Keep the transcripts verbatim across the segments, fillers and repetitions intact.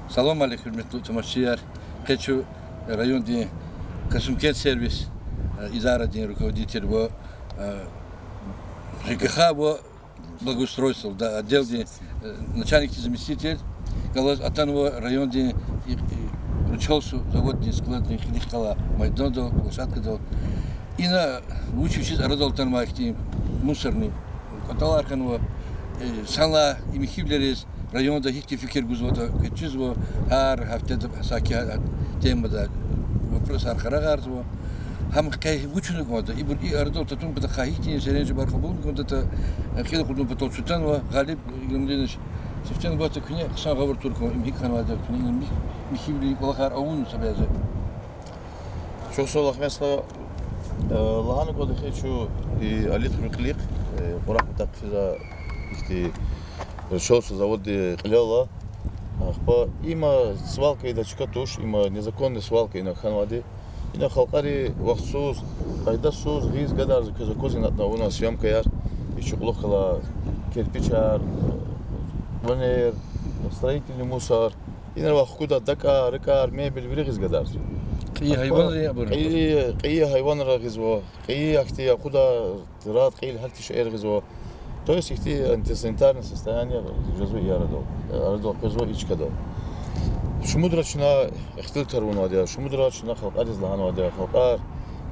Салам алейкум, гьуьрметлу тамашачияр. Къе чун райондин Касумкент сервис, э, идарадин руководитель ва, э, ЖКХ ва благоустройства, да, отделдин, э, начальникдин заместитель галаз атанва райондин и, и, Рычалсу заводдин складдин кьилихъ галай майдандал, площадкадал. Ина вуч-вучиз арадал атанвай ихьтин мусорный кӀватӀалар хьанва, э, санлай и михьивилериз районда гьихьтин фикир гузватӀа квез чизва, гьар гьафтеда саки темада вопросар къарагъарзава. Гьам къе вуч авуна кӀанда, ибур и арадал татун патахъай гьихьтин серенжемар кьабулна кӀандатӀа, э, кьил акъудун патал чун атанва, Гъалиб Играмудинович, сифтени-вахтунда куьне хъсан гъавурда тур кван, им гьикӀ хьанвайди, куьне ин михьивилин кӀвалахар авуна са бязи. Чухсагъул, Ахмед стха, э, лагьана кӀанда хьи чун и Алидхуьруьн кьилихъ, э, Кьурагь патахъ физвай ихьтин, э, Рычалсу заводдин кьилел ала. Ахпа има свалка ийидай чка туш, има незаконный свалка ина хьанвайди. Ина халкьари вахтсуз, къайдасуз гъиз гадарзава, квез аквазва, ина атӀана авуна съёмкаяр, и чун кьулухъ галай кирпичар, ванер, строительный мусор. Инра хкуда дакӀар, ракӀар, мебель вири гъиз гадарзава. Кьейи гьайванри абур? Кьейи, кьейи гьайванар гъизва, кьейи ахьтин акъудай рад, кьейи гьахьтин шейэр гъизва. То есть ихьтин антисанитарное состояние жезва и арадал, арадал къвезва и чкадал. Шумудра чна ихтилатар авунвайди я, шумудра чна халкьариз лагьанвайди я, халкьар,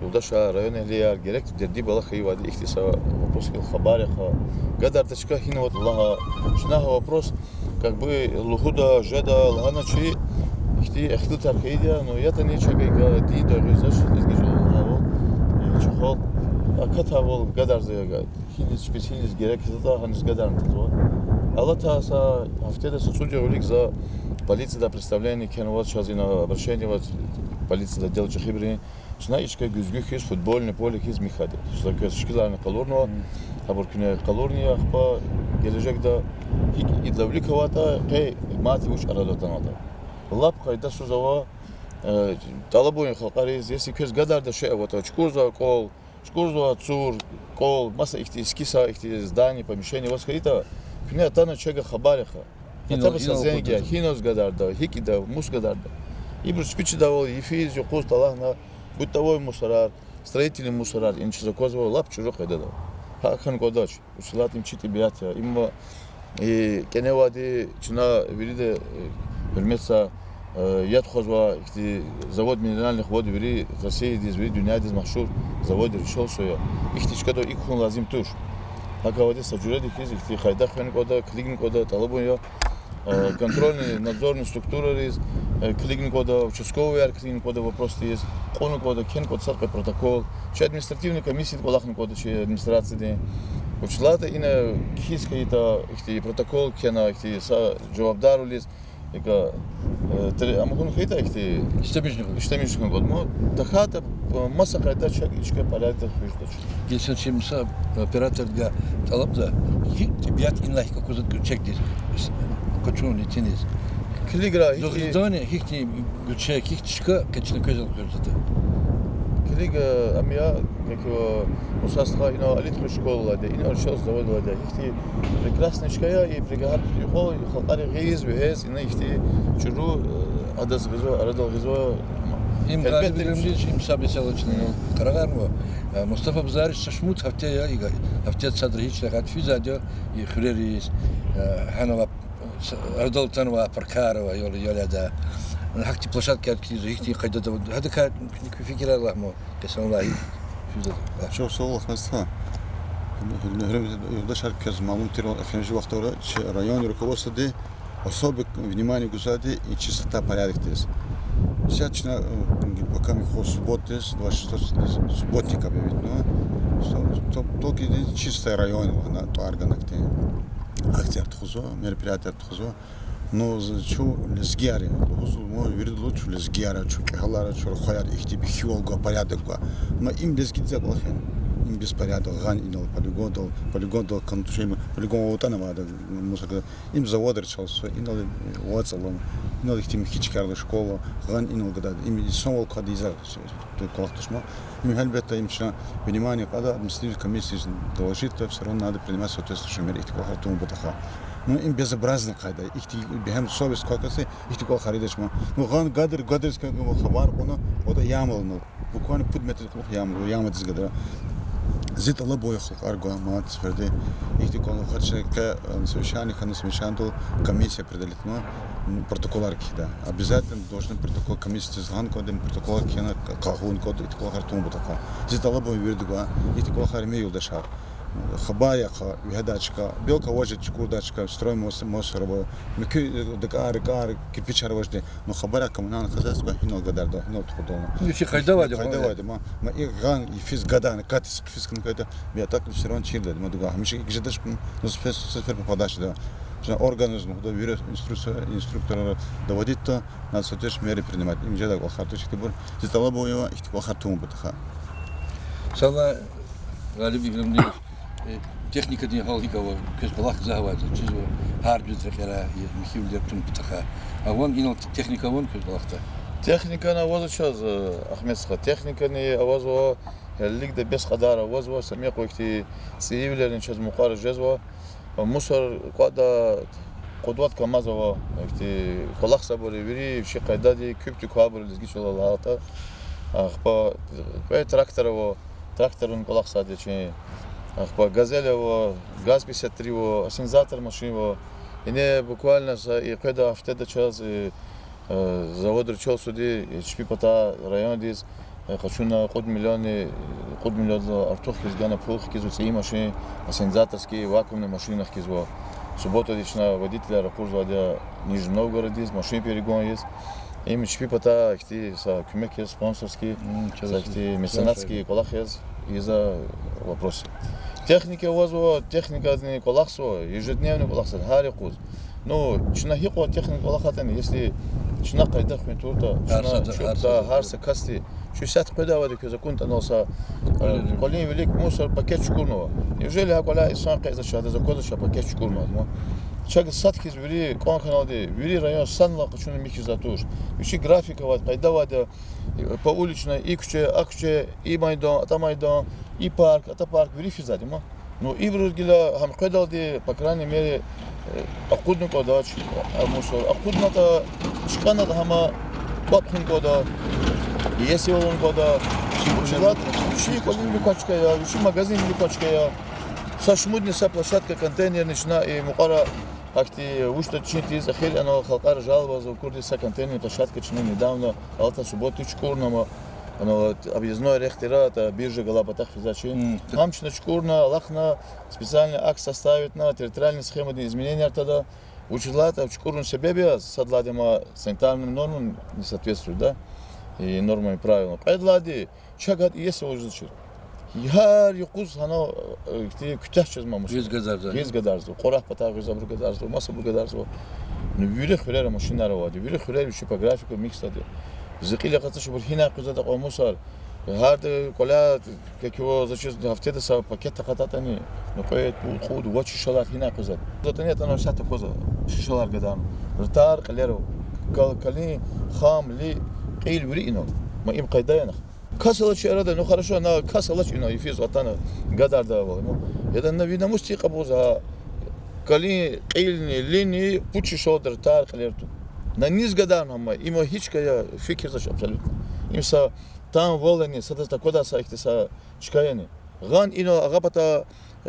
юлдашар, районэгьлияр, герек дерди-бала хьайивайди ихьтин са вопрос хьайила хабар яхъ, гадардай чка гьинаватӀа лагь. Чна гьа вопрос как бы лугьуда, жеда, лагьана чи ихьтин ихтилатар хьайиди я, ну, ятӀани чебегда дин дагъизач, лезги чӀал лагьайвал, э, чи халкь акатайвал гадарзава, гьиниз чпиз, гьиниз герек затӀа, гьаниз гадарна тазва. Алатай са гьафтеда са цӀуд югъ вилик за полицияда представление кхьенваз, чаз ина обращение аваз, полицияда отдел чӀехибурун, чна и чка гуьзгуь хьиз, футбольный поле хьиз михьайди я. За квез шикиларни къалурнава, гьабур куьне къалурни я, ахпа гележегда гьикӀ идалай вилик аватӀа, къе мад вуч арадал атанватӀа. Лап къайдасуз ава, э, тӀалабун я халкьариз, если квез гадардай шей аватӀа, чукӀурзавай кӀвал, чукӀурзавай цур, кӀвал, маса ихьтин скиса, ихьтин здание, помещение ваз хьайитӀа, куьне атана чавай хабар яхъ. Гьинал, гьатта са гьинал зенг акъудда я, гьинал гадарда, гьикӀ ийида, мус гадарда. Ибур чпи чидайвал йифиз-юкъуз талгьана, бытовой мусорар, строительный мусорар, ина чиз аквазва лап чӀуру къайдада. ГьакӀ хьана кӀандач, вучиз лагьайтӀа им чи тӀебиат я. Им, э, кӀаневайди чна вирида, э, гьуьрметзавай, э, яд хъвазвай ихьтин завод минеральных вод вири Россиядиз, вири дуьньядиз машгьур завод Рычалсу я. Ихьтин чкадал икӀ хьун лазим туш. ГьакӀ авайди са жуьредихъ хьиз ихьтин къайда хвена кӀанда, килигна кӀанда, тӀалабун я, э, контрольный, надзорный структурариз, э, килигна кӀанда, участковыйяр килигна кӀанда вопросдиз, кьуна кӀанда, кхьена кӀанда сад-къе протокол. Чи административный комиссияди кӀвалахна кӀанда чи администрациядин. Вучиз лагьайтӀа ина кхьиз хьайитӀа, ихьтин протокол кхьена, ихьтин са жавабдарвилиз, икӀ, э, тир-, амукьун хьайитӀа ихьтин, иштемишни хьун. Иштемишни хьун кӀанда. Ма тахьайтӀа, э, маса къайда чак и чка порядок хуьждач. Гила чна чи маса оператордивай тӀалабда, гьи тӀебиат инлай гьикӀ аквазва чекдиз, къачун итиниз. Килигра, зугъидани гьихьтин гуьрчег, гьихьтин чка къе чна квез элкъуьрзаватӀа. Килиг, э, ам я, как его, Муса стха, ина Алидхуьр школа алайди я, ина Рычалсу завод алайди я. Ихьтин прекрасный чка я, и пригородный, и халкьари гъиз, вегьез, ина ихьтин чӀуру, э, адаз гъизва, арадал гъизва. Им гьелбетда, Гъалиб Играмудинович, им са месэла чна къарагъарнава. Э, Мустафа Базарыч, са шумуд гьафте я, и гьафтеда садра гьич рахат физвайди я и хуьрериз, э, гьанава, с-, арадал атанвай паркар ава, ял, ял яда. Гьахьтин площадкаяр килигзава, гьихьтин къайдада ава. Гьадакай куь фикирар лагь ман, къе санлай гьикӀ физватӀа. Чухсагъул, Ахмед стха. Юлдашар, квез малум тирвал, эхиримжи вахтара чи район руководстводи особое внимание гузвайди и чистота, порядокдиз. Исятда чна, э, пока михьиз субботадиз, двадцать шестого субботник объявить авуна. Что, что, только чистый район лагьана тӀвар гана хьтин. Акцияр тухузва, мероприятияр тухузва. Ну, з-, чун лезгияр я, лугьуз, мо виридалай чун лезгияр я, чун кьегьалар я, чун рухваяр я, ихьтин михьивал гва, порядок гва. Но им лезгидиз акьван хьана. Им беспорядок, гъана инал полигондал, полигондал кантуш, им полигон ватӀана авайди, мусор гада. Им завод Рычалсу, инал, э, вацӀ ала, инал ихьтин михьи чкаяр ала, школа, гъана инал гада, им инсанвал квайди я, кӀвалах туш ман. Им гьелбетда, им чна внимание кьада, административный комиссиядиз доложить авуртӀа, всё равно надо принимать соответствующие меры, ихьтин кӀвалахар тавун патахъай. Ну, им безобразный къайда. Ихьтин бегьем совесть квай касди ихьтин кӀвалахар ийидач ман. Ну, гъана гадар, гадариз кӀан хабар кьуна, отӀа ямална. Буквально пуд метр кьулухъ ям, ямадиз гада. Зи тӀалабун я халкьар гвай мад сеферда. Ихьтин кӀвалахар чи къе, э, совещание хьана, совещаниедал комиссия определитьна, м, протоколар кхьида. Обязательно должен протокол, комиссиядиз гъана кӀанда, протоколар кхьена, къа-, къагъун кӀанда, ихьтин кӀвалахар тун патахъай. Зи тӀалабун вирида гвай, ихьтин кӀвалахар мейилда шар. Хабар яхъ, вегьедай чка, белки авач, чукурдай чка, строймас-, материалар ава. Муькуь, э, дакӀар, рикӀер, кирпичар авачни. Ну, хабар яхъ коммунальное хозяйство, гьинал гадарда, гьинал тухудална. Ну, чи къайда авайди, Къайда гьа? Авайди, ма, ма и гъана йифиз гадарна, катис кфиз кун кайда, я так всё равно чирдайди, ма дугъа, гьамиша икӀ жедач, ну, спец-, спецпопадачда. Жан орган из, ну, да, вири инструкция, инструкторар доводитьда, надо соответствующие меры принимать. Им жедай кӀвалахар туширбур, зи тӀалабун я, ихьтин кӀвалахар тун патахъай. Сала, Гъалиб Играмдинович, э, техникадин гьал гьикӀ ава, квез кӀвалах гзаф авайди, чизва, гьар дуьз рекьера, э, михьивилер тун патахъай. Авани инал техника авани квез кӀвалахда? Техникани авазва чаз, э, Агьмед стха, техникани авазва, гьелелигда бес кьадар авазва, са мекьва ихьтин цӀийивилерни чаз мукьвара жезва. Мусор кӀватӀда, кьуд-вад КамАЗ ава, ихьтин кӀвалахзавайбур вири вичин къайдада, куьпди квайбур лезги чӀалал лагьайтӀа. Ахпа кьве трактор ава, тракторни кӀвалахзавайди я чи. Ахпа Газель ава, ГАЗ пятьдесят три ава, ассенизатор машин ава. Ингье буквально са и къведай гьафтеда чаз, э, э, заводри чал суди, э, чпи патай райондиз, э, къачуна кьуд миллионни, кьуд миллиондилай артух хьиз гана пул хкизва цӀийи машин, ассенизаторский, вакуумный машинар хкизва. Субботадиз чна водителар ракъурзавайди я Нижний Новгороддиз, машин перегон ийиз. Им чпи патай ихьтин са куьмек яз, спонсорский, са ихьтин меценатский кӀвалах яз, и за вопрос. Техника авазва, техникадини кӀвалахзава, ежедневно кӀвалахзава гьар юкъуз. Ну, чна гьикьван техника кӀвалахайтӀани, если чна къайда хуьн туртӀа, чна чуб та гьар са касди, чуьсят къведайвал квез акунтӀа анал са, э, кӀвалин вилик мусор пакет чукӀурнава. Неужели гьа кӀваляй инсан къвезвач, гьадаз аквазвач пакет чукӀурнава, ма? Чаз сад хьиз вири кӀан каналди, вири район санлай къачуна михьизвай туш. Вичи график авайди, къайда авайди, э, поуличный, и куьче, а куьче, и майдан, ата майдан, и парк, ата парк, вири физвайди, ма. Ну, ибуруз гила гьам къведалди, по крайней мере, э, акъудна кӀандач, а мусор. АкъуднатӀа, чкӀанатӀа гьам кӀватӀ хьун кӀанда, иесивал авун кӀанда. Вучиз лагьайтӀа вичин кӀвалин вилик квай чка я, вичин магазин вилик квай чка я. Са шумудни са площадка контейнерный чна и мукьвара гьахьтин вучда чин тийиз, эхир анал халкьара жалобаяр акурди са контейнерный площадка чна недавно, алатай суббота чукӀурна ма, анал объездной рехъ тир, ата биржа галай патахъ физвай чи. Гьам чна чукӀурна, алахъна, специальный акт составитна, территориальный схемадин измененияр тада. Вучиз лагьайтӀа чукӀурун себеб яз, сад лагьайди ма санитарным нормам не соответствует, да, и нормам и правилам. Кьвед лагьайди, чагат иеси вужзачир. Гьар юкъуз гьана, э, ихьтин куьтягь чаз ма мусор. Гъиз гадарзава. Гъиз гадарзава. Къурагь патай гъиз абуру гадарзава, масабуру гадарзава. Ну, вири хуьрера машинар авайди, вири хуьрера вичи по графику михьзавайди. Зи кьил акъатзавач абур гьинай къвезватӀа кьван мусор. Гьарда кӀваляй, как его, заз чиз гьафтеда са пакет акъатайтӀани, ну, кьвед, пуд, кьуд, вад шишалар гьинай къвезвайди. ЗатӀани атӀана сят аквазва шишалар гадарна. Ртар, кьилер, кал-, калин, хам, ли, кьил вири ина. Ма им къайда я нахъ. Кас алач арада, ну, хорошо, на кас алач ина, йифиз атана гадардайвал, ну. Яда на ви намус тир кьабулзава, калин, кьилни, лини, пуд шишалди ртар, кьилер тун. На низ гадарна гьам, има гьич кая фикирзавач абсолютно. Им са тамвалани, садаз таквадай са ихьтин са чка яни. Гъана ина агъа пата,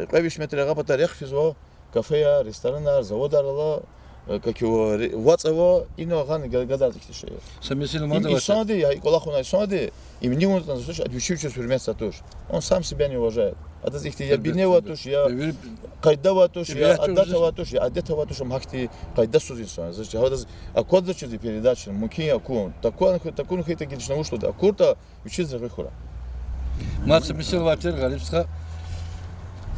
кьве виш метр агъа пата рехъ физва, кафеяр, ресторанар, заводар ала, э, как его, ре-, вацӀ ава, ина гъана га-, гадарзавай ихьтин шей. Са месела мад авач. Им инсанди, я и кӀвалах авунвай инсанди, им ни авунатӀа, значит, ада вичи вичиз гьуьрметзавай туш. Он сам себя не уважает. Адаз ихьтин я бине авай туш, я къайда авай туш, я адет авай туш, я адет авай туш, ам гьахьтин къайдасуз инсан. Значит, гьадаз аквазвач и передача, мумкин я акун. Такун, такун хьайитӀа гилична вуч лугьуда, акуртӀа, вичиз регъуь хьурай. Мад са месела авай тир, Гъалиб стха.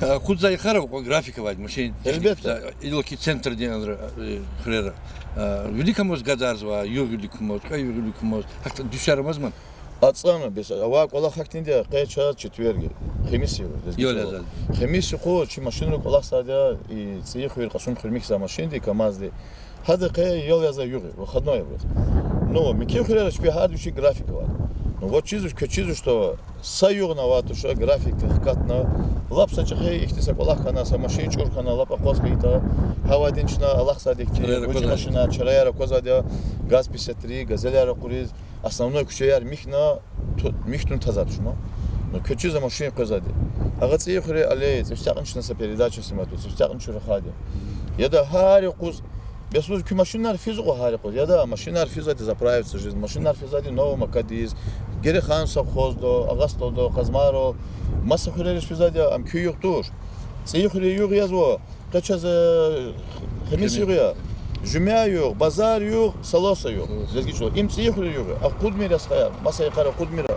Э, акъудзавай йикъар ава кьван, график авайди машин, техника, иллаки центрдин, э, хуьрера. Э, виликамаз гадарзава, югъ виликамаз, кьве югъ виликамаз, гьахьтин дуьшар амазман. АцӀана бес, авай кӀвалах гьахьтинди я, къе чаз четверг, хемис я, лезги чӀалал. Хемис юкъуз чи машинри кӀвалахзавайди я, и ЦӀийи хуьр, Кьасумхуьр михьзавай машинди, КамАЗди. Гьада къе ял язавай югъ я, выходной я абуруз. Ну, муькуь хуьрера чпи гьарда вичин график ава. Ну, вот чизва, квез чизва, что са югъни авайди туш, график хкатна. Лап са чӀехи ихьтин са кӀвалах хьана, са машин чӀур хьана, лап акъваз хьайитӀа, гьавайдин чна алахъзавайди ихьтин машинар, чараяр аквазвайди я, ГАЗ пятьдесят три, Газелияр акъуриз, основной куьчеяр михьна, ту-, михьтун тазвайди туш ма. Ну, квез чизва машин къвезвайди. Агъа ЦӀийи хуьре алей, цӀифтягъни чна са передача снимать авур, цӀифтягъни чун рахайди я. Яда гьар юкъуз, бес лугьуз куь машинар физва кьван гьар юкъуз. Яда машинар физвайди заправиться жез, машинар физвайди Новомакадиз, Гереханов совхозда, Агъа СтӀалда, Къазмайрал, маса хуьрериз физвайди я, ам куь югъ туш. ЦӀийи хуьре югъ язва, къе чаз, э, Хемис югъ я. Жуьмя югъ, Базар югъ, Солоса югъ. Лезги чӀал. Им ЦӀийи хуьре югъ я. Акъудмир я, стхаяр. Маса йикъар акъудмир я.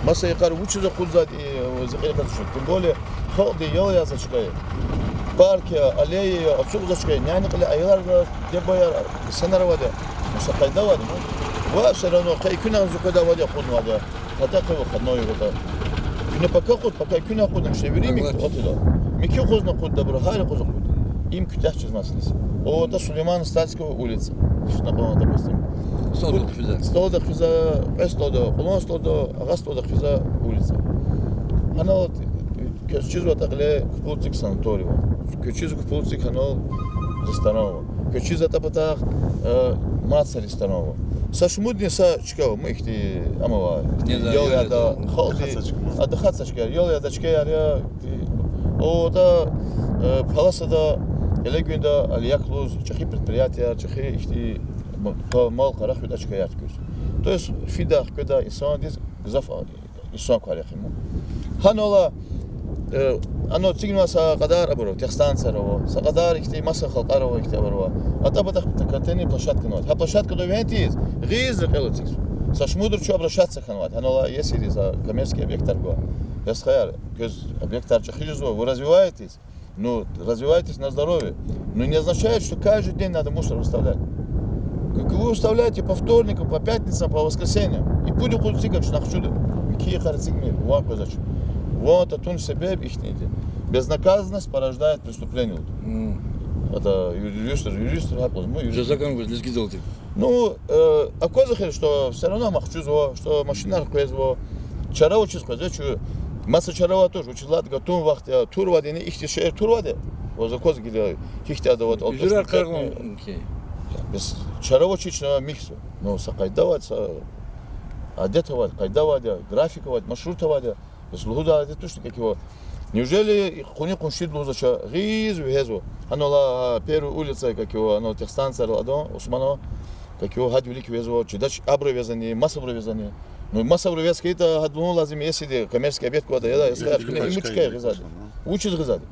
Маса йикъар вучиз акъудзавайди, э, зи кьил къачуз. Тем более, халкьди ял язавай чка я. Парк я, аллея я, ацукьзавай чка я. Няни кьиле аялар, дебаяр, инсанар авайди я. Ну, са къайда авайди я, ну. Ва всё равно къе экуьнани зи къведа авайди я, акъуднавайди я. Хотя къе выходной я, да. Куьне пака акъуд, пака экуьнани акъудна, мишта вири михьи отида. Михьи юкъузни акъудда абуру, гьар юкъуз акъуд. Им куьтягь чизвай месэле я. О, да, Сулейман Стальского улица. Шна кьван, допустим. СтӀалдихъ физва. СтӀалдихъ физва, кьве СтӀалда, Кьулан СтӀалда, Агъа СтӀалдихъ физва улица. Гьанал, э, квез чизватӀа кьиле Купул ЦӀикӀ санаторий ва. Квез чизва Купул ЦӀикӀ гьанал ресторан ва. Квез чизватӀа патахъ, э, Маса ресторан ва. Са шумудни са чка ва, ма ихьтин ам ава. Ял яда, халкьди, а, даха са чка, ял яда чкаяр я, о, да, э, Паласада, Элегуьнда, Алиякь лугьуз, чӀехи предприятияр, чӀехи ихьтин м-, мал-къара хуьда чкаяр туькӀуьриз. То есть, фида, хкведа инсандиз гзаф, а, инсан квай рехи ма. Гьанал, э, ана цигнава са кьадар абур ава, техстанцияр ава, са кьадар ихьтин маса халкьар ава, ихьтин абур ава. АтӀа патахъ контейнерный площадка авайди. Гьа площадкада вегьентиз, гъиз рекьел циз. Са шумудра чун обращаться хьанвайди. Гьанал иесиди са коммерческий объектар гва. Я стхаяр, квез объектар чӀехи жезва, вы развиваетесь. Ну, развивайтесь на здоровье. Но не означает, что каждый день надо мусор выставлять. Как вы выставляете по вторникам, по пятницам, по воскресеньям. И пуд юкъуз эциган чна ахчуда. Михьи йикъар эцигмир, ван къвезвач. Ван татун себеб ихьтинди. Безнаказанность порождает преступление. М. Это юристы, юристы, гьакӀ лугьуз, ну, юристы. Жаза гана лезгидалди. Ну, э, аквазва эхир, что всё равно ам ахчузва, что машинар къвезва, чара вучиз къвезва, чун маса чара авай туш, вучиз лагьайтӀа гатун вахт я, турвайди, ихьтин шейэр турвайди. Ваз акваз гила, гьихьтин адават, узурар къарагъун. Бес чара вучиз чна михьзава. Ну, са къайда авайди, са адет авайди, къайда авайди, график авайди, маршрут авайди. Бес лугьудайди тушни, как его. Неужели къуни къуншиди лугьузвач, гъиз вегьезва? Гьанал а первая улица, как его, гьанал техстанцияр ала адан, Усманова, как его, гьадан вилик вегьезва, чидач, абуру вегьезани, масабуру вегьезани. Ну, масабуру вегьез хьайитӀа, гьада лугьун лазим я, если коммерческий объект квада, яда, если куьне им чка я гъизвайди. Вучиз гъизвайди?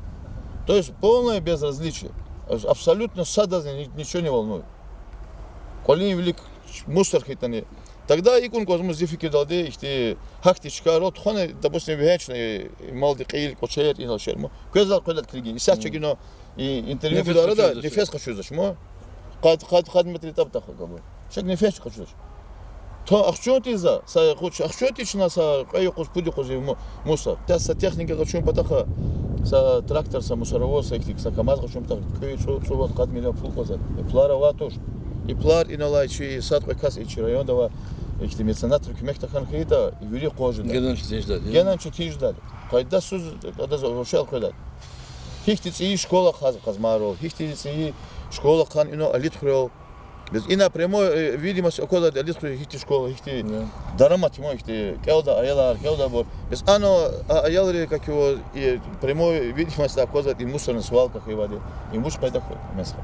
То есть полное безразличие. Абсолютно садазни ни-, ничего не волнует. КӀвалин вилик мусор хьайитӀани, тогда икӀун кӀанзава зи фикирдалди, ихьтин гьахьтин чкайрал тухвана, допустим, вегьена чна, э, малдин кьил, кӀвачер, инал шейэр ма. Квез зал къведайди килигин. Исятда чаз гьана и интервью гудай арада нефес къачузвач ма. Къад, къад, къад метр ятӀа патахъ гьабур. Чаз нефес къачузвач. Тон ахчун тийиз за, са хуч, ахчун тийиз чна са кьве юкъуз, пуд юкъуз и му-, мусор. Тя са техника къачун патахъ, са трактор, са мусоровоз, са ихьтин, са КамАЗ къачун патахъ, кьве, цӀу-, цӀувад, къад миллион пул къвезвайди. Пулар авай туш. И пулар инал алай чи сад-кьве кас и чи районда авай, ихьтин меценатри куьмек тахьана хьайитӀа, вири къваз жеда. Генани четин жеда. Генани четин жеда. Къайдасуз адаз вообще элкъведа. Гьихьтин цӀийи школа хьана Къазмайрал, гьихьтин цӀийи школа хьана ина Алидхуьрел. Бес ина прямой, э, видимость аквазвайди Алидхуьре гьихьтин школа, гьихьтин дарамат има, гьихьтин кӀелда аялар, кӀелда абур. Бес ана, а, аялри, как его, и прямой видимость аквазвайди и мусорный свалка хьайивайди. Им вуч къайда хьуй, месела.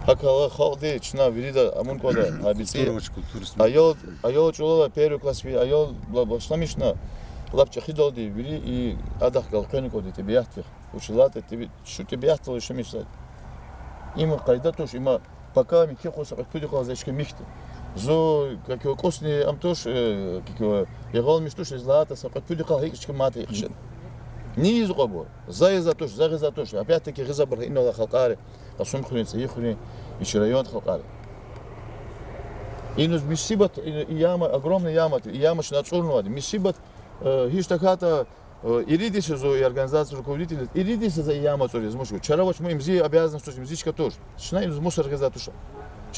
ГьакӀ хьайила халкьди чна вирида амун кӀанда, гьа бицӀи. Аял, аял чӀулала первый класс ви, аял бла-, башламишна, лап чӀехидалди вири и адахъ галкъуьн кӀанда тӀебиатдихъ. Вучиз лагьайтӀа тӀеби-, чун тӀебиатдал яшамиш жеда. Има къайда туш, има пака михьи къуз, са кьве пуд йикъалай зи чка михьда. Зун, как его, кӀусни ам туш, э, как его, ягъалмиш туш, из лагьайтӀа са кьве пуд йикъалай гьикӀ чка мад хъжеда. Ни ийиз кьван абур? За ийиз туш, за гъиз туш. Опять-таки гъиз абур инал алай халкьари, Къасумхуьруьн, ЦӀийи хуьруьн, и чи райондин халкьари. Иниз мусибат, и, и яма, огромная яма, и яма чна ацӀурнавайди. Мусибат, э, гьич тахьайтӀа Э, ирид йис я зун и организация руководитель, ирид йис я за и яма ацӀуриз, муш гуз. Чара авач, ма им зи обязанность туш, им зи чка туш. Чна им мусор гъиз туш.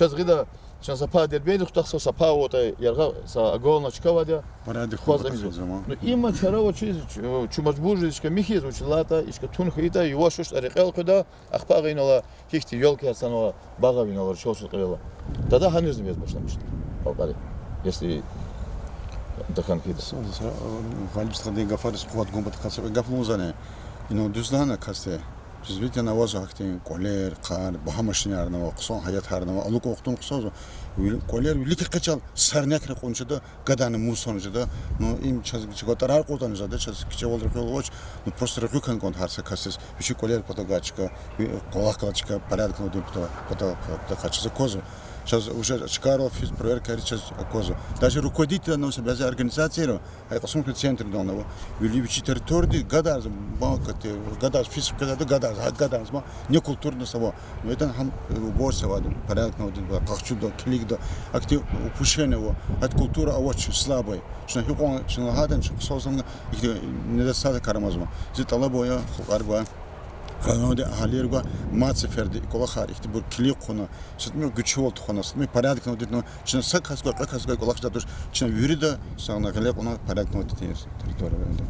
Чаз гъида, чна са пай Дербентдиз хутахзава, са пай аватӀа яргъа са оголена чка авайди я. Порядок хваз хьун амизва. Заман. Ну, има чара авачиз, чу, чу мажбур жез и чка михьиз, вучиз лагьайтӀа и чка тун хьайитӀа, юваш-юваш рекьел къведа, ахпа гъинала гьихьтин ёлкаяр санва, багъа винелар чал-чал кьилела. Тада гьаниз мез башламишда халкьари, если тахьана хьайитӀа. Са, са, э, Гъалиб стхадин гафариз къуват гун патал кас гаф лугьузвани? Инал дуьз лагьана касди. Действительно, авазва гьахьтин кӀвалер, къар, багьа машинарни ава, хъсан гьаятарни ава, алукӀун-вахтун хъсанзава. Вил-, кӀвалер вилик экъечӀайла сорнякри кьун жеда, гадани мусорни жеда. Ну, им чаз, чаз гатӀарар кьуртӀани жеда, чаз кичӀевал рекьел авач, ну, просто рекьуй хьана кӀанда гьар са касдиз, вичин кӀвалер патал гайи чка, ви-, кӀвалах галай чка, порядок авайди патал, патал, патал, патал чаз аквазва. Чаз уже чкайрал физ проверкайриз чаз аквазва. Даже руководитель, ну, са бязи организацияр, гьа Кьасумхуьруьн центрдал ава. Вили вичин территорияди гадарзава, ма, кате, гадарзава, физ квез ада гадарзава, гьа гадарзава, ма, некультурность ава. Ну, это гьам, э, уборство авайди, порядок авайди, къахчуда, килигда, ахьтин упущение ава, гьа культура авач, слабая. Чна гьикьван, чна лагьайтӀани, чна хъсан замана, ихьтин недостаток карамазма. Зи тӀалаб ая, халкьар гва, районди агьалийрикай мад сеферда и кӀвалахар ихьтинбур килиг хъувуна, са тӀимил гуьчвал тухвана, са тӀимил порядок авайди, ну, чна са кас гвай, кьве кас гвай кӀвалах жедай туш, чна вирида сагъна гъиле кьуна порядок авайди территория районда.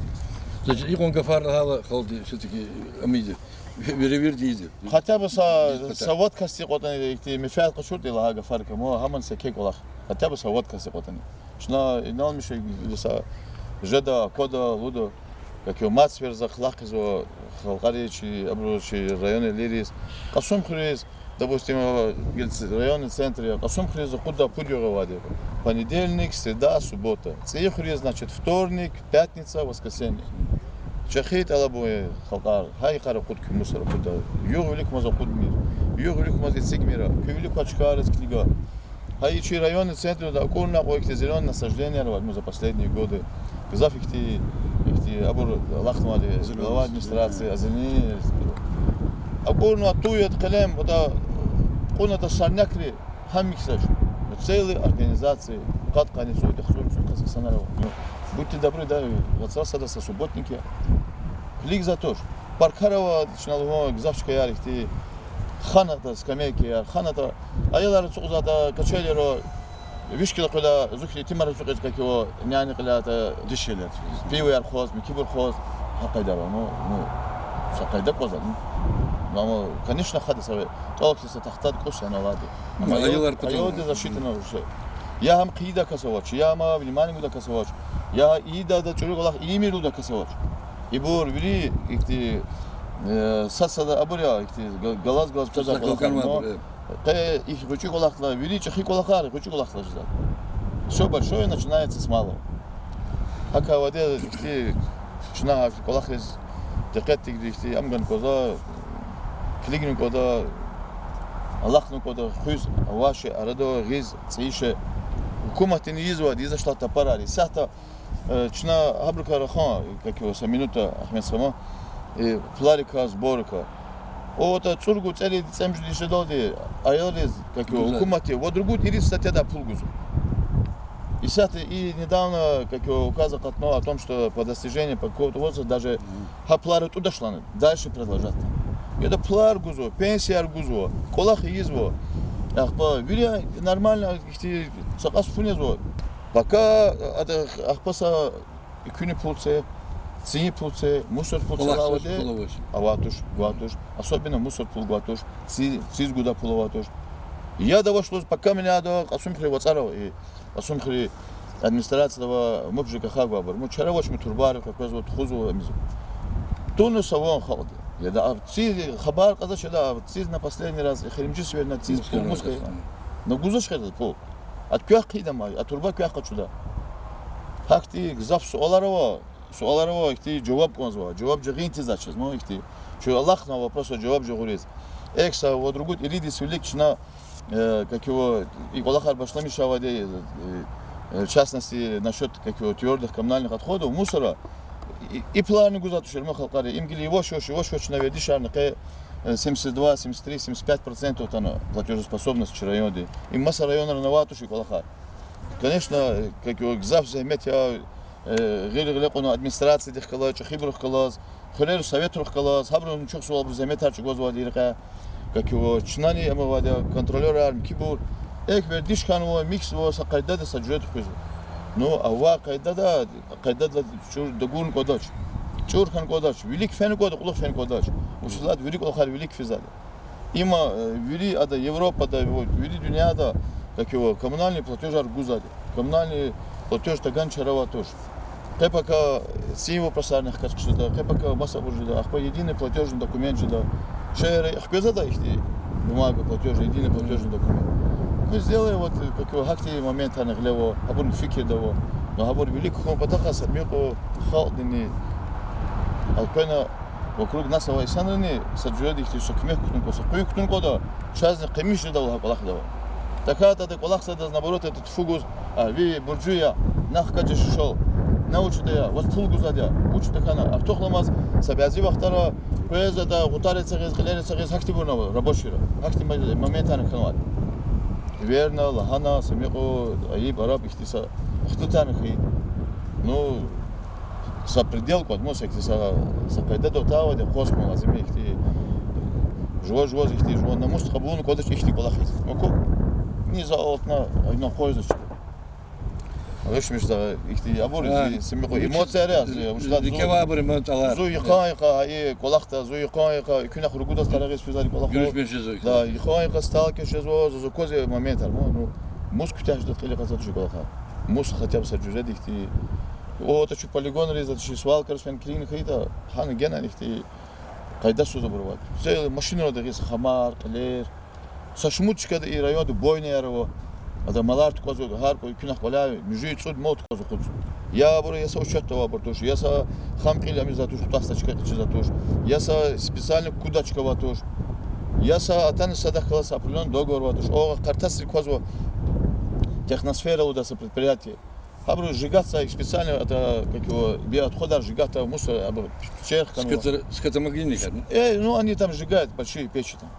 Значит, икьван гафар лагьайла халкьди все-таки амиди, веревирди ийиди. Хотя бы са, са вад касди кӀватӀани ихьтин менфят къачуртӀа лагьай гафарикай, ма, гьамни са еке кӀвалах. Хотя бы са вад касди кӀватӀани. Чна иналмиш са жеда, аквада, лугьуда, как его, мад сеферда хълагъ хъийизва халкьариз, чи, абуру чи районда лериз, Кьасумхуьруьз, допустим, э, районный центр я, Кьасумхуьруьз акъуддай пуд югъ авайди. Понедельник, среда, суббота. ЦӀийи хуьруьз, значит, вторник, пятница, воскресенье. ЧӀехи тӀалабун я халкьар, гьа йикъара акъуд куь мусор акъудда. Югъ виликамаз акъудмир. Югъ виликамаз эцигмир. Куь вилик квай чкайриз килига. Гьа и чи районный центрда акӀурна кьван ихьтин зелёный насажденияр авайди за последние годы. Гзаф ихьтин, ихьтин абур алахънавайди, глава администрации, озеленение. АкӀурнавайди туш яд къелем, ада кьуна ада сорнякри, гьам михьзавач. Ну, целые организации, къад-къанни цӀуд, яхцӀур, цӀуд кас хъсанар ава. Ну, будьте добры, да, вацра сада са субботник я. Килигзавайди туш. Паркар ава, чна лугьун, гзаф чкаяр ихьтин, ханатӀа скамейкаяр, ханатӀа аялар ацукьзаватӀа, качелиро, виш кило къведа, зи хьтин итимар ацукьиз, как его, няни кьилайтӀа, дишегьлияр, пивояр хъваз, микибур хъваз, гьа къайдара, ну, ну, са къайда кӀанзава, ну. Ну, конечно, хада са ве, тӀвал хьиз са тахтади кӀус яна алайди. Ама аялар патал, аялдин защита на уже. Я гьам хъийидай кас авач, я гьама внимание гудай кас авач, я ийидайда чӀуру кӀвалах ийимир лугьудай кас авач. Ибур вири ихьтин, э, сад-сада абур я, ихьтин га-, галаз-галаз квез кӀвалахар, ну, къе и гъвечӀи кӀвалахдилай, вири чӀехи кӀвалахар гъвечӀи кӀвалахдилай жеда. Всё большое начинается с малого. ГьакӀ авайди я, ихьтин, чна гьа кӀвалахриз дикъетдик ихьтин ам гана кӀанзава, килигна кӀанда, алахъна кӀанда, хуьз авачир арада гъиз, цӀийиз. Гьукуматдини ийизвайди, ийизвач лагьайтӀа тапарар. Исятда Э, чна гьабурукай рахун, как его, са минута, Ахмед Сама, э, пуларикай, сборикай. АтӀа цӀуругуз цӀерид, цӀемуьжуьд йис жедалди аялриз, как его, гьукуматди вад-ругуд ирид статьядай пул гузва. Исятда и недавно, как его, указ акъатнава о том, что по достижении по какого-то возраста даже гьа пулар атӀудачтӀани дальше продолжать. Яда пулар гузва, пенсияяр гузва, кӀвалах ийизва. Ахпа вири нормально ихьтин са кьас фу незва. Пока, а, а, ахпа са экуьнин пул це, цийин пул це, мусор пул це, кӀвалах авайди, пул авач. Авай туш, гвай туш. Особенно мусор пул гвай туш, ци-, циз гудай пул авай туш. Яд авач лугьуз, пока мени ада Кьасумхуьруьн вацӀар ава, и Кьасумхуьруьн администрацияда ава, муб ЖКХ гвайбур. Муб чара авач, муб турбайрикай къвезва, тухузва мизу. Туна са ван халкьди. Яда, а, циз хабар кьазвач, яда, а, циз на последний раз, эхиримжи сеферда циз пул мус хьайи. На гузвач хьайитӀа пул. Ада квехъ хъийида ма, а турба квехъ къачуда. Гьахьтин гзаф суалар ава, суалар ава, ихьтин жаваб кӀанзава, жаваб жагъин тийизвач чаз, ну, ихьтин. Чун алахънава вопросар жаваб жагъуриз. Эхь, са вад-ругуд ирид йис вилик чна, э, как его, и кӀвалахар башламишзавайди, э, э, в частности, насчёт, как его, твёрдых коммунальных отходов, мусора, и, и пуларни гузвай тушир ма халкьари, им гила яваш-яваш, яваш-яваш чна вердишарна къе, э, семьдесят два, семьдесят три, семьдесят пять процентов атана платёжеспособность чи районди. Им маса районрани авай тушир кӀвалахар. Конечно, э, как его, гзаф зегьмет я, э, гъил гъиле кьуна администрациядихъ галаз, чӀехибурухъ галаз, хуьрерин советрухъ галаз, гьабуру чухсагъул, абуру зегьметар чӀугвазвайди рекье. Как его, чнани ама авайди я контролёрар, микибур. Эхь, вердиш хьанва, михьзава, са къайдада са жуьредихъ физва. Ну, авай къайдада, къайдада чӀур тагурни кӀвадач. ЧӀур хьана кӀвадач, вилик фена кӀвада, кьулухъ фена кӀвадач. Вучиз лагьайтӀа вири кӀвалахар вилик физвайди. Има, э, вири ада Европада, вот, вири дуьньяда, как его, коммунальный платёжар гузвайди. Коммунальный платёж тагана чара авайди туш. Къе-пака сим вопросарни хкаж хъжеда, къе-пака масабур жеда, ахпа единый платёжный документ жеда. Шегьерра хквезвайди ихьтин бумага платёжный, единый платёжный документ. Мы сделаем, вот, как его, гьахьтин моментарни гъиле ава, гьабурни фикирда ава. Но гьабур вилик хьун патахъай са мукьва халкьдини элкъвена, вокруг нас авай инсанрини са жуьреда ихьтин са куьмек кутун кӀанда, са къуьн кутун кӀанда, чазни къимиш жедайвал гьа кӀвалахдавай. ТахьайтӀа ада кӀвалахзавайдаз, наоборот, ада туфу гуз, а, ви буржи я, на хкажа шушал, на вуч ятӀа я, ваз пул гузвайди я, вуч ятӀа хьана, артухламаз са бязи вахтара къвез ада гъутар эцигиз, кьилер эцигиз, гьахьтинбурни ава, рабочийри. Гьахьтин мо-, моментарни хьанвайди. Верна, лагьана, са мукьва айиб, араб, ихьтин са вахтунтарни хьайи. Ну, са предел кӀватӀ, ну, са ихьтин са, са къайдада атайвал акъваз хьун лазим я, ихьтин жува-жуваз ихьтин жува намус кьабулна кӀвадач ихьтин кӀвалахиз. Аку? Ни за алтна, айна къвезвач. Алишмиш за ихьтин абур, а, зи, са мукьва эмоцияр я, зи, вучиз лагьайтӀа зу, абур эмоцияр, зу йикъан-йикъа, и кӀвалахда, зу йикъан-йикъа, и куьнахъ ругуд яз тарагъиз физвайди кӀвалах. Гуьруьшмиш жезва. Да, йикъан-йикъа сталкиваться жезва, зу, зу квез моментар, ну, ну, мус куьтягь жеда кьил акъатзаватӀа чи кӀвалахар. Мус хотя бы са жуьреда ихьтин. О, ата чу полигонриз, ата чи свалкариз фена килигна хьайитӀа, гьана генани ихьтин къайдасуз абур авайди. Целый машинралди гъиз хамар, кьилер. Са шумуд чкада и районда бойняяр ава. Ада малар тукӀвазва, гьар кӀуьд куьнахъ кӀваляй муьжуьд-цӀуд мал тукӀваз акъудзава. Я абур, я са учётда авайбур туш, я са хам-кьил амизвай туш, кутаз са чка экъечӀизвай туш, я са специальный куда чка авай туш, я са атана садахъ галаз са определённый договор авай туш. Огъа Къартасри квазва, Техносфера лугьудай са предприятие. Гьабуру сжигать ийиз специально, это, как его, биоотходар сжигать, мусор, абур печь хьанва. Скотомогильник, ну? Э, ну, они там сжигают большие печи там.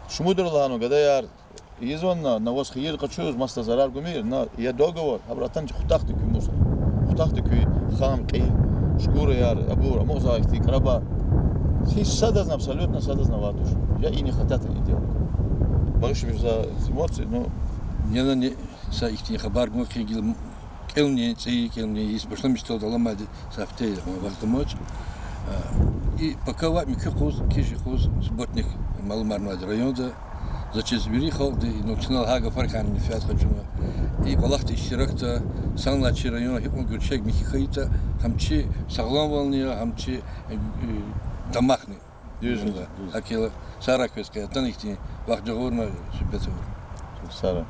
Шумудра лагьана гадаяр ийизвани, навоз хийир къачуз, масадаз зарар гумир, на, я договор, гьабуру атана хутахда куь мусор. Хутахда куь хам, кьил, шкураяр, абур, амукьзавай ихьтин крабар. Гьич садазни, абсолютно садазни авайди туш. Я и не хотят это делать. Багъишламиш за эмоции, но... Нелани са ихьтин хабар гун хъийин гила, кӀелни, цӀийи кӀелни, йис башламишдалди аламайди са гьафте я, вахт амач. А, и пака ваъ, муькуь юкъуз, киш юкъуз, субботник малумарнавайди районда. За чиз вири халкьди, ну, чна гьа гафар хьана менфят къачуна. И кӀвалахда иштиракда, санлай чи район гьикьван гуьрчег михьи хьайитӀа, гьам чи сагъламвални я, гьам чи, э, э, дамахни. Дуьз, дуьз. ГьакӀ хьайила, сагърай квез, къе атана ихьтин вахт жагъурна суьгьбет авур. Сагърай.